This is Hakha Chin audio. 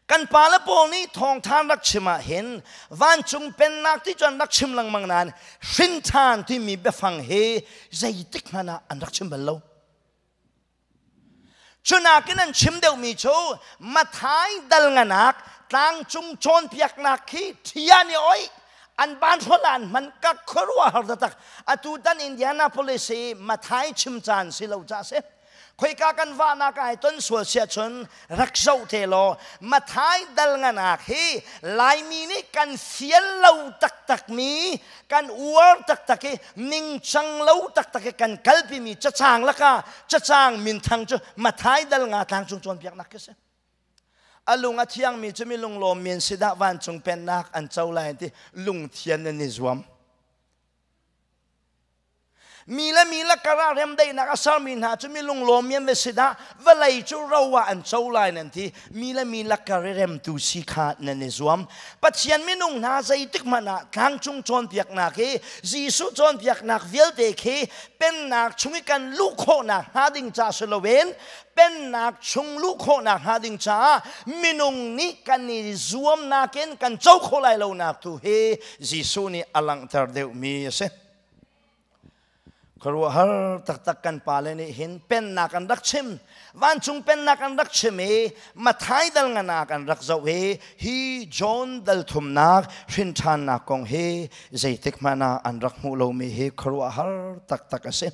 Kan pale pawl nih thawngtha rak chim ah hin vancung pennak ti cu an rak chim lengmang nain hrinthan timi biafang hi zeitik hmanh ah an rak chim bal lo. Cunakin an chim deuhmi cu Mathai dal nganak tlangcung cawnpiaknak khi ṭhia nih oi an ban hrawl an hman ka khuaruahhar taktak. Atu tan Indianapolis hi Mathai chim caan si lo ca si. Khoika kan vahnak ai ton sual sia cun rak zoh te law Mathai dal nganak hi Laimi nih kan fial lo taktak mi kan uar taktak i ningcang lo taktak i kan kalpimi cacang laka cacang minthang cu Mathai dal nga tlangcung cawnpiaknak khi si. A lung a thiangmi cu mi lunglawm men si dah vancung pennak an co lai ti lungthian nan i zuam. Mi le mi lakar ah remdaihnak a sermi hna cu mi lunglawm an va si dah vawlei cu ro ah an co lai nan ti. Mi le mi lakar i remtu si kha nan i zuam. Pathian minung hna zeitik hmanh ah tlangcung cawnpiaknak hi Jesuh cawnpiaknak vialte khi pennak chung i kan luh khawhnak hnga ding ca si loin pennak chung luh khawhnak hnga ding caah minung nih kan i zuamnak in kan co khawh lai lonak tu hi Jesuh nih a langhter deuhmi a si. Khuaruahhar taktak kan pale nih hin pennak an rak chim. Vancung pennak an rak chim i Mathai dal nganak an rak zoh i hi John dal thumnak hrinṭhannak kong hi zeitik hmanh ah an rak hmuh lomi hi khuaruahhar taktak a si.